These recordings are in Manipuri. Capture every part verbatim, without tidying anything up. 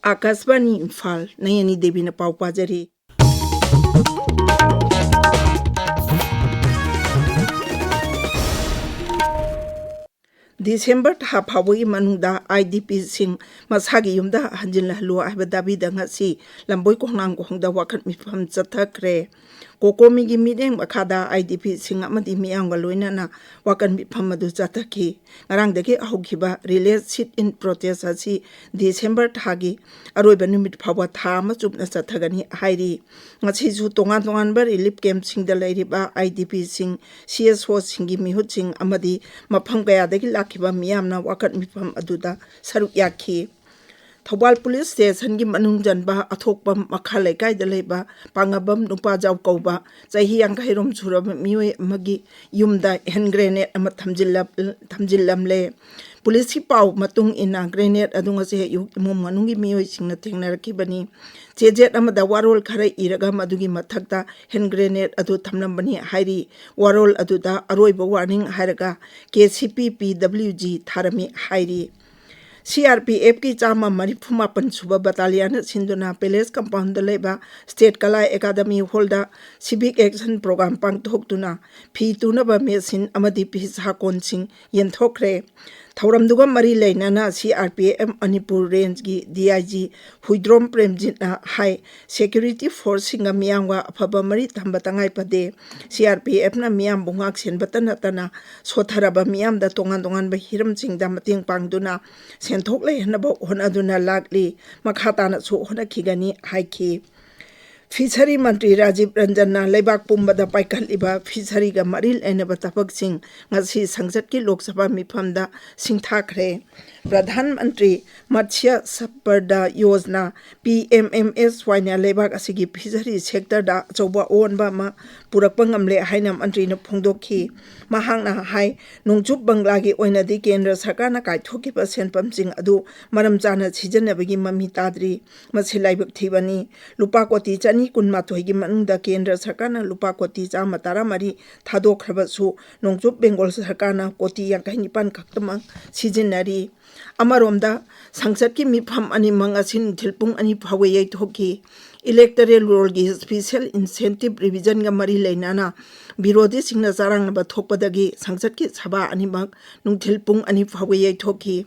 ꯑꯥꯀꯥꯁꯕꯥꯅꯤ ꯏꯝꯐꯥꯜ, ꯅꯌꯅꯤ ꯗꯦꯕꯤꯅ ꯄꯥꯎ ꯄꯥꯖꯔꯤ꯫ ꯗꯤꯁꯦꯝꯕꯔ ꯊꯥ ꯐꯥꯎꯕꯒꯤ ꯃꯅꯨꯡꯗ IDPꯁꯤꯡ ꯃꯁꯥꯒꯤ ꯌꯨꯝꯗ ꯍꯟꯖꯤꯜꯍꯜꯂꯨ ꯍꯥꯏꯕ ꯗꯥꯕꯤꯗ ꯉꯁꯤ ꯂꯝꯕꯣꯏ ꯈꯣꯡꯅꯥꯡ ꯈꯣꯡꯗ ꯋꯥꯀꯠ ꯃꯤꯐꯝ ꯆꯠꯊꯈ꯭ꯔꯦ꯫ ꯀꯣꯀꯣꯃꯤꯒꯤ ꯃꯤꯠꯌꯦꯡ ꯃꯈꯥꯗ IDPꯁꯤꯡ ꯑꯃꯗꯤ ꯃꯤꯌꯥꯝꯒ ꯂꯣꯏꯅꯅ ꯋꯥꯀꯠ ꯃꯤꯐꯝ ꯑꯗꯨ ꯆꯠꯊꯈꯤ꯫ ꯉꯔꯥꯡꯗꯒꯤ ꯍꯧꯈꯤꯕ ꯔꯤꯂꯦ ꯁꯤꯠ ꯏꯟ ꯄ꯭ꯔꯣꯇꯦꯁ ꯑꯁꯤ ꯗꯤꯁꯦꯝꯕꯔ ꯊꯥꯒꯤ ꯑꯔꯣꯏꯕ ꯅꯨꯃꯤꯠ ꯐꯥꯎꯕ ꯊꯥ ꯑꯃ ꯆꯨꯞꯅ ꯆꯠꯊꯒꯅꯤ ꯍꯥꯏꯔꯤ꯫ ꯉꯁꯤꯁꯨ ꯇꯣꯉꯥꯟ ꯇꯣꯉꯥꯟꯕ ꯔꯤꯂꯤꯐ ꯀꯦꯝꯞꯁꯤꯡꯗ ꯂꯩꯔꯤꯕ IDPꯁꯤꯡ, CSOꯁꯤꯡꯒꯤ ꯃꯤꯍꯨꯠꯁꯤꯡ ꯑꯃꯗꯤ ꯃꯐꯝ ꯀꯌꯥꯗꯒꯤ ꯂꯥꯛꯈꯤꯕ ꯃꯤꯌꯥꯝꯅ ꯋꯥꯀꯠ ꯃꯤꯐꯝ ꯑꯗꯨꯗ ꯁꯔꯨꯛ ꯌꯥꯈꯤ꯫ ꯊꯧꯕꯥꯜ ꯄꯨꯂꯤꯁ ꯁ꯭ꯇꯦꯁꯟꯒꯤ ꯃꯅꯨꯡ ꯆꯟꯕ ꯑꯊꯣꯛꯄꯝ ꯃꯈꯥ ꯂꯩꯀꯥꯏꯗ ꯂꯩꯕ ꯄꯥꯡꯉꯕꯝ ꯅꯨꯄꯥꯖꯥꯎ ꯀꯧꯕ ꯆꯍꯤ ꯌꯥꯡꯈꯩ ꯔꯣꯝ ꯁꯨꯔꯕ ꯃꯤꯑꯣꯏ ꯑꯃꯒꯤ ꯌꯨꯝꯗ ꯍꯦꯟ ꯒ꯭ꯔꯦꯅꯦꯗ ꯑꯃ ꯊꯝꯖꯤꯜꯂ-, ꯊꯝꯖꯤꯜꯂꯝꯂꯦ꯫ ꯄꯨꯂꯤꯁꯀꯤ ꯄꯥꯎ ꯃꯇꯨꯡ ꯏꯟꯅ, ꯒ꯭ꯔꯦꯅꯦꯗ ꯑꯗꯨ ꯉꯁꯤ ꯑꯌꯨꯛ ꯏꯃꯨꯡ ꯃꯅꯨꯡꯒꯤ ꯃꯤꯑꯣꯏꯁꯤꯡꯅ ꯊꯦꯡꯅꯔꯛꯈꯤꯕꯅꯤ꯫ ꯆꯦꯖꯦꯠ ꯑꯃꯗ ꯋꯥꯔꯣꯜ ꯈꯔ ꯏꯔꯒ ꯃꯗꯨꯒꯤ ꯃꯊꯛꯇ ꯍꯦꯟ ꯒ꯭ꯔꯦꯅꯦꯗ ꯑꯗꯨ ꯊꯝꯂꯝꯕꯅꯤ ꯍꯥꯏꯔꯤ꯫ ꯋꯥꯔꯣꯜ ꯑꯗꯨꯗ "ꯑꯔꯣꯏꯕ ꯋꯥꯔꯅꯤꯡ" ꯍꯥꯏꯔꯒ KCP PWG ꯊꯥꯔꯝꯃꯤ ꯍꯥꯏꯔꯤ꯫ CRPFꯀꯤ ꯆꯥꯝꯃ ꯃꯔꯤꯐꯨ ꯃꯥꯄꯟ ꯁꯨꯕ ꯕꯇꯥꯂꯤꯌꯟꯅ ꯁꯤꯟꯗꯨꯅ ꯄꯦꯂꯦꯁ ꯀꯝꯄꯥꯎꯟꯗ ꯂꯩꯕ ꯁ꯭ꯇꯦꯠ ꯀꯂꯥ ꯑꯦꯀꯥꯗꯃꯤ ꯍꯣꯜꯗ ꯁꯤꯚꯤꯛ ꯑꯦꯛꯁꯟ ꯄ꯭ꯔꯣꯒ꯭ꯔꯥꯝ ꯄꯥꯡꯊꯣꯛꯇꯨꯅ ꯐꯤ ꯇꯨꯅꯕ ꯃꯦꯆꯤꯟ ꯑꯃꯗꯤ ꯐꯤ ꯁꯥꯀꯣꯟꯁꯤꯡ ꯌꯦꯟꯊꯣꯛꯈ꯭ꯔꯦ꯫ ꯊꯧꯔꯝꯗꯨꯒ ꯃꯔꯤ ꯂꯩꯅꯅ CRPF ꯃꯅꯤꯄꯨꯔ ꯔꯦꯟꯖꯀꯤ DIG ꯍꯨꯏꯗ꯭ꯔꯣꯝ ꯄ꯭ꯔꯦꯝꯖꯤꯠꯅ ꯍꯥꯏ, ꯁꯦꯀ꯭ꯌꯨꯔꯤꯇꯤ ꯐꯣꯔꯁꯁꯤꯡꯒ ꯃꯤꯌꯥꯝꯒ ꯑꯐꯕ ꯃꯔꯤ ꯊꯝꯕ ꯇꯉꯥꯏ ꯐꯗꯦ꯫ CRPFꯅ ꯃꯤꯌꯥꯝꯕꯨ ꯉꯥꯛ ꯁꯦꯟꯕꯇ ꯅꯠꯇꯅ ꯁꯣꯠꯊꯔꯕ ꯃꯤꯌꯥꯝꯗ ꯇꯣꯉꯥꯟ ꯇꯣꯉꯥꯟꯕ ꯍꯤꯔꯝꯁꯤꯡꯗ ꯃꯇꯦꯡ ꯄꯥꯡꯗꯨꯅ ꯁꯦꯟꯊꯣꯛ ꯂꯩꯍꯟꯅꯕ ꯍꯣꯠꯅꯗꯨꯅ ꯂꯥꯛꯂꯤ꯫ ꯃꯈꯥ ꯇꯥꯅꯁꯨ ꯍꯣꯠꯅꯈꯤꯒꯅꯤ ꯍꯥꯏꯈꯤ꯫ ꯐꯤꯁꯔꯤ ꯃꯟꯇ꯭ꯔꯤ ꯔꯥꯖꯤꯕ ꯔꯟꯖꯟꯅ ꯂꯩꯕꯥꯛ ꯄꯨꯝꯕꯗ ꯄꯥꯏꯈꯠꯂꯤꯕ ꯐꯤꯁꯔꯤꯒ ꯃꯔꯤ ꯂꯩꯅꯕ ꯊꯕꯛꯁꯤꯡ ꯉꯁꯤ ꯁꯪꯁꯠꯀꯤ ꯂꯣꯛ ꯁꯚꯥ ꯃꯤꯐꯝꯗ ꯁꯤꯡꯊꯥꯈ꯭ꯔꯦ꯫ ꯄ꯭ꯔꯙꯥꯟ ꯃꯟꯇ꯭ꯔꯤ ꯃꯠꯁ꯭ꯌ ꯁꯝꯄꯔꯗ ꯌꯣꯖꯅꯥ, PMMSYꯅ ꯂꯩꯕꯥꯛ ꯑꯁꯤꯒꯤ ꯐꯤꯁꯔꯤ ꯁꯦꯛꯇꯔꯗ ꯑꯆꯧꯕ ꯑꯑꯣꯟꯕ ꯑꯃ ꯄꯨꯔꯛꯄ ꯉꯝꯂꯦ ꯍꯥꯏꯅ ꯃꯟꯇ꯭ꯔꯤꯅ ꯐꯣꯡꯗꯣꯛꯈꯤ꯫ ꯃꯍꯥꯛꯅ ꯍꯥꯏ, ꯅꯣꯡꯆꯨꯞ ꯕꯪꯒ꯭ꯂꯥꯒꯤ ꯑꯣꯏꯅꯗꯤ ꯀꯦꯟꯗ꯭ꯔ ꯁꯔꯀꯥꯔꯅ ꯀꯥꯏꯊꯣꯛꯈꯤꯕ ꯁꯦꯟꯐꯝꯁꯤꯡ ꯑꯗꯨ ꯃꯔꯝ ꯆꯥꯅ ꯁꯤꯖꯤꯟꯅꯕꯒꯤ ꯃꯃꯤ ꯇꯥꯗ꯭ꯔꯤ꯫ ꯃꯁꯤ ꯂꯥꯏꯕꯛ ꯊꯤꯕꯅꯤ꯫ ꯂꯨꯄꯥ ꯀꯣꯇꯤ ꯆꯅꯤ ꯀꯨꯟꯃꯥꯊꯣꯏꯒꯤ ꯃꯅꯨꯡꯗ ꯀꯦꯟꯗ꯭ꯔ ꯁꯔꯀꯥꯔꯅ ꯂꯨꯄꯥ ꯀꯣꯇꯤ ꯆꯥꯝꯃ ꯇꯔꯥꯃꯔꯤ ꯊꯥꯗꯣꯛꯈ꯭ꯔꯕꯁꯨ, ꯅꯣꯡꯆꯨꯞ ꯕꯦꯡꯒꯣꯜ ꯁꯔꯀꯥꯔꯅ ꯀꯣꯇꯤ ꯌꯥꯡꯈꯩ ꯅꯤꯄꯥꯟ ꯈꯛꯇꯃꯛ ꯁꯤꯖꯤꯟꯅꯔꯤ꯫ ꯑꯃꯔꯣꯝꯗ, ꯁꯪꯁꯠꯀꯤ ꯃꯤꯐꯝ ꯑꯅꯤꯃꯛ ꯉꯁꯤ ꯅꯨꯡꯊꯤꯜ ꯄꯨꯡ ꯑꯅꯤ ꯐꯥꯎꯕ ꯌꯩꯊꯣꯛꯈꯤ꯫ Electoral rollꯒꯤ special incentive revisionꯒ ꯃꯔꯤ ꯂꯩꯅꯅ ꯕꯤꯔꯣꯙꯤꯁꯤꯡꯅ ꯆꯔꯥꯡꯅꯕ ꯊꯣꯛꯄꯗꯒꯤ ꯁꯪꯁꯠꯀꯤ ꯁꯚꯥ ꯑꯅꯤꯃꯛ ꯅꯨꯡꯊꯤꯜ ꯄꯨꯡ ꯑꯅꯤ ꯐꯥꯎꯕ ꯌꯩꯊꯣꯛꯈꯤ꯫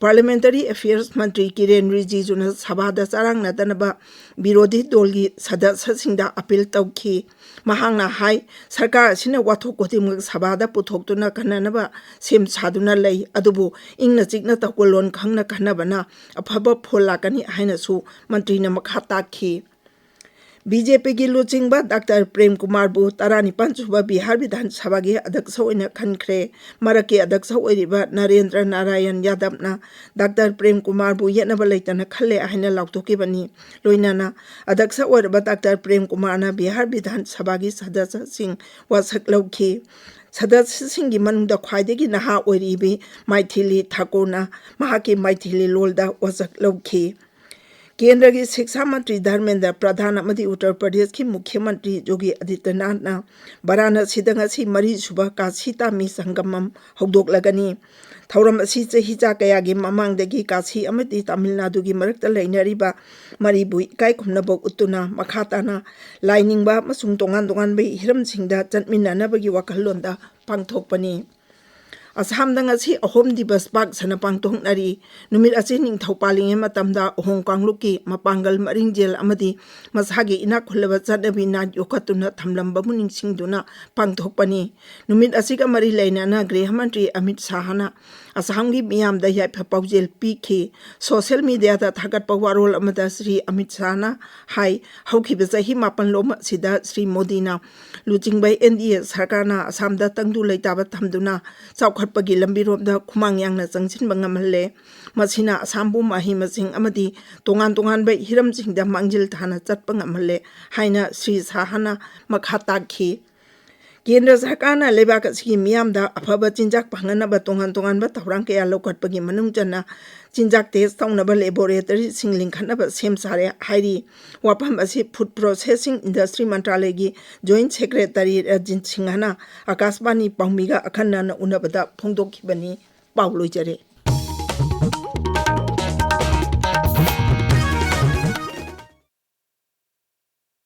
Parliamentary Affairs ꯃꯟꯇ꯭ꯔꯤ ꯀꯤꯔꯦꯟ ꯔꯤꯖꯤꯖꯨꯅ ꯁꯚꯥꯗ ꯆꯔꯥꯡꯅꯗꯅꯕ ꯕꯤꯔꯣꯙꯤ ꯗꯣꯜꯒꯤ ꯁꯗꯁ꯭ꯌꯁꯤꯡꯗ appeal ꯇꯧꯈꯤ꯫ ꯃꯍꯥꯛꯅ ꯍꯥꯏ, ꯁꯔꯀꯥꯔ ꯑꯁꯤꯅ ꯋꯥꯊꯣꯛ ꯈꯨꯗꯤꯡꯃꯛ ꯁꯚꯥꯗ ꯄꯨꯊꯣꯛꯇꯨꯅ ꯈꯟꯅꯅꯕ ꯁꯦꯝ ꯁꯥꯗꯨꯅ ꯂꯩ, ꯑꯗꯨꯕꯨ ꯏꯪꯅ ꯆꯤꯛꯅ ꯇꯧꯒꯜꯂꯣꯟ ꯈꯪꯅ ꯈꯟꯅꯕꯅ ꯑꯐꯕ ꯐꯣꯜ ꯂꯥꯛꯀꯅꯤ ꯍꯥꯏꯅꯁꯨ ꯃꯟꯇ꯭ꯔꯤꯅ ꯃꯈꯥ ꯇꯥꯛꯈꯤ꯫ BJPꯒꯤ ꯂꯨꯆꯤꯡꯕ ꯗꯥꯛꯇꯔ ꯄ꯭ꯔꯦꯝ ꯀꯨꯃꯥꯔꯕꯨ ꯇꯔꯥꯅꯤꯄꯥꯟ ꯁꯨꯕ ꯕꯤꯍꯥꯔ ꯕꯤꯙꯥꯟ ꯁꯚꯥꯒꯤ ꯑꯗꯛꯁ ꯑꯣꯏꯅ ꯈꯟꯈ꯭ꯔꯦ꯫ ꯃꯔꯛꯀꯤ ꯑꯗꯛꯁ ꯑꯣꯏꯔꯤꯕ ꯅꯔꯦꯟꯗ꯭ꯔ ꯅꯥꯔꯥꯌꯟ ꯌꯥꯗꯕꯅ ꯗꯥꯛꯇꯔ ꯄ꯭ꯔꯦꯝ ꯀꯨꯃꯥꯔꯕꯨ ꯌꯦꯠꯅꯕ ꯂꯩꯇꯅ ꯈꯜꯂꯦ ꯍꯥꯏꯅ ꯂꯥꯎꯊꯣꯛꯈꯤꯕꯅꯤ꯫ ꯂꯣꯏꯅꯅ ꯑꯗꯛꯁ ꯑꯣꯏꯔꯕ ꯗꯥꯛꯇꯔ ꯄ꯭ꯔꯦꯝ ꯀꯨꯃꯥꯔꯅ ꯕꯤꯍꯥꯔ ꯕꯤꯙꯥꯟ ꯁꯚꯥꯒꯤ ꯁꯗꯁ꯭ꯌꯁꯤꯡ ꯋꯥꯁꯛ ꯂꯧꯈꯤ꯫ ꯁꯗꯁ꯭ꯌꯁꯤꯡꯒꯤ ꯃꯅꯨꯡꯗ ꯈ꯭ꯋꯥꯏꯗꯒꯤ ꯅꯍꯥ ꯑꯣꯏꯔꯤꯕꯤ ꯃꯥꯏꯊꯤꯂꯤ ꯊꯥꯀꯨꯔꯅ ꯃꯍꯥꯛꯀꯤ ꯃꯥꯏꯊꯤꯂꯤ ꯂꯣꯜꯗ ꯋꯥꯁꯛ ꯂꯧꯈꯤ꯫ ꯀꯦꯟꯗ꯭ꯔꯒꯤ ꯁꯤꯛꯁꯥ ꯃꯟꯇ꯭ꯔꯤ ꯙꯔꯃꯦꯟꯗ꯭ꯔ ꯄ꯭ꯔꯙꯥꯟ ꯑꯃꯗꯤ ꯎꯠꯇꯔ ꯄ꯭ꯔꯗꯦꯁꯀꯤ ꯃꯨꯈ꯭ꯌ ꯃꯟꯇ꯭ꯔꯤ ꯌꯣꯒꯤ ꯑꯗꯤꯇ꯭ꯌꯅꯥꯊꯅ ꯕꯔꯥꯅꯁꯤꯗ ꯉꯁꯤ ꯃꯔꯤꯁꯨꯕ ꯀꯥꯁꯤ ꯇꯥꯃꯤ ꯁꯪꯒꯃꯝ ꯍꯧꯗꯣꯛꯂꯒꯅꯤ꯫ ꯊꯧꯔꯝ ꯑꯁꯤ ꯆꯍꯤꯆꯥ ꯀꯌꯥꯒꯤ ꯃꯃꯥꯡꯗꯒꯤ ꯀꯥꯁꯤ ꯑꯃꯗꯤ ꯇꯥꯃꯤꯜ ꯅꯥꯗꯨꯒꯤ ꯃꯔꯛꯇ ꯂꯩꯅꯔꯤꯕ ꯃꯔꯤꯕꯨ ꯏꯀꯥꯏ ꯈꯨꯝꯅꯕ ꯎꯠꯇꯨꯅ ꯃꯈꯥ ꯇꯥꯅ ꯂꯥꯏꯅꯤꯡꯕ ꯑꯃꯁꯨꯡ ꯇꯣꯉꯥꯟ ꯇꯣꯉꯥꯟꯕ ꯍꯤꯔꯝꯁꯤꯡꯗ ꯆꯠꯃꯤꯟꯅꯅꯕꯒꯤ ꯋꯥꯈꯜꯂꯣꯟꯗ ꯄꯥꯡꯊꯣꯛꯄꯅꯤ꯫ ꯑꯁꯥꯝꯗ ꯉꯁꯤ ꯑꯍꯣꯝ ꯗꯤꯕꯁ ꯄꯥꯛ ꯁꯟꯅ ꯄꯥꯡꯊꯣꯛꯅꯔꯤ꯫ ꯅꯨꯃꯤꯠ ꯑꯁꯤ ꯅꯤꯡꯊꯧ ꯄꯥꯜꯂꯤꯉꯩ ꯃꯇꯝꯗ ꯑꯍꯣꯝ ꯀꯥꯡꯂꯨꯞꯀꯤ ꯃꯄꯥꯡꯒꯜ ꯃꯔꯤꯡꯖꯦꯜ ꯑꯃꯗꯤ ꯃꯁꯥꯒꯤ ꯏꯅꯥꯛ ꯈꯨꯜꯂꯕ ꯆꯠꯅꯕꯤ ꯅꯥꯠ ꯌꯣꯛꯈꯠꯇꯨꯅ ꯊꯝꯂꯝꯕꯕꯨ ꯅꯤꯡꯁꯤꯡꯗꯨꯅ ꯄꯥꯡꯊꯣꯛꯄꯅꯤ꯫ ꯅꯨꯃꯤꯠ ꯑꯁꯤꯒ ꯃꯔꯤ ꯂꯩꯅꯅ ꯒ꯭ꯔꯤꯍ ꯃꯟꯇ꯭ꯔꯤ ꯑꯃꯤꯠ ꯁꯥꯍꯅ ꯑꯁꯥꯝꯒꯤ ꯃꯤꯌꯥꯝꯗ ꯌꯥꯏꯐ ꯄꯥꯎꯖꯦꯜ ꯄꯤꯈꯤ꯫ ꯁꯣꯁꯤꯌꯦꯜ ꯃꯤꯗꯤꯌꯥꯗ ꯊꯥꯒꯠꯄ ꯋꯥꯔꯣꯜ ꯑꯃꯗ ꯁ꯭ꯔꯤ ꯑꯃꯤꯠ ꯁꯥꯍꯅ ꯍꯥꯏ, ꯍꯧꯈꯤꯕ ꯆꯍꯤ ꯃꯥꯄꯟ ꯂꯣꯝ ꯑꯁꯤꯗ ꯁ꯭ꯔꯤ ꯃꯣꯗꯤꯅ ꯂꯨꯆꯤꯡꯕ NDA ꯁꯔꯀꯥꯔꯅ ꯑꯁꯥꯝꯗ ꯇꯪꯗꯨ ꯂꯩꯇꯥꯕ ꯊꯝꯗꯨꯅ ꯆꯥꯎꯈꯠꯄꯒꯤ ꯂꯝꯕꯤꯔꯣꯝꯗ ꯈꯨꯃꯥꯡ ꯌꯥꯡꯅ ꯆꯪꯁꯤꯟꯕ ꯉꯝꯍꯜꯂꯦ꯫ ꯃꯁꯤꯅ ꯑꯁꯥꯝꯕꯨ ꯃꯍꯩ ꯃꯁꯤꯡ ꯑꯃꯗꯤ ꯇꯣꯉꯥꯟ ꯇꯣꯉꯥꯟꯕ ꯍꯤꯔꯝꯁꯤꯡꯗ ꯃꯥꯡꯖꯤꯜ ꯊꯥꯅ ꯆꯠꯄ ꯉꯝꯍꯜꯂꯦ ꯍꯥꯏꯅ ꯁ꯭ꯔꯤ ꯁꯥꯍꯅ ꯃꯈꯥ ꯇꯥꯛꯈꯤ꯫ ꯀꯦꯟꯗ꯭ꯔ ꯁꯔꯀꯥꯔꯅ ꯂꯩꯕꯥꯛ ꯑꯁꯤꯒꯤ ꯃꯤꯌꯥꯝꯗ ꯑꯐꯕ ꯆꯤꯟꯖꯥꯛ ꯐꯪꯍꯟꯅꯕ ꯇꯣꯉꯥꯟ ꯇꯣꯉꯥꯟꯕ ꯊꯧꯔꯥꯡ ꯀꯌꯥ ꯂꯧꯈꯠꯄꯒꯤ ꯃꯅꯨꯡ ꯆꯟꯅ ꯆꯤꯟꯖꯥꯛ test ꯇꯧꯅꯕ laboratoryꯁꯤꯡ ꯂꯤꯡꯈꯠꯅꯕ ꯁꯦꯝ ꯁꯥꯔꯦ ꯍꯥꯏꯔꯤ꯫ ꯋꯥꯐꯝ ꯑꯁꯤ Food Processing Industry ꯃꯟꯇ꯭ꯔꯥꯂꯌꯒꯤ Joint Secretary ꯔꯖꯤꯟ ꯁꯤꯡꯍꯅ ꯑꯀꯥꯁꯕꯥꯅꯤ ꯄꯥꯎꯃꯤꯒ ꯑꯈꯟꯅꯅ ꯎꯅꯕꯗ ꯐꯣꯡꯗꯣꯛꯈꯤꯕꯅꯤ꯫ ꯄꯥꯎ ꯂꯣꯏꯖꯔꯦ꯫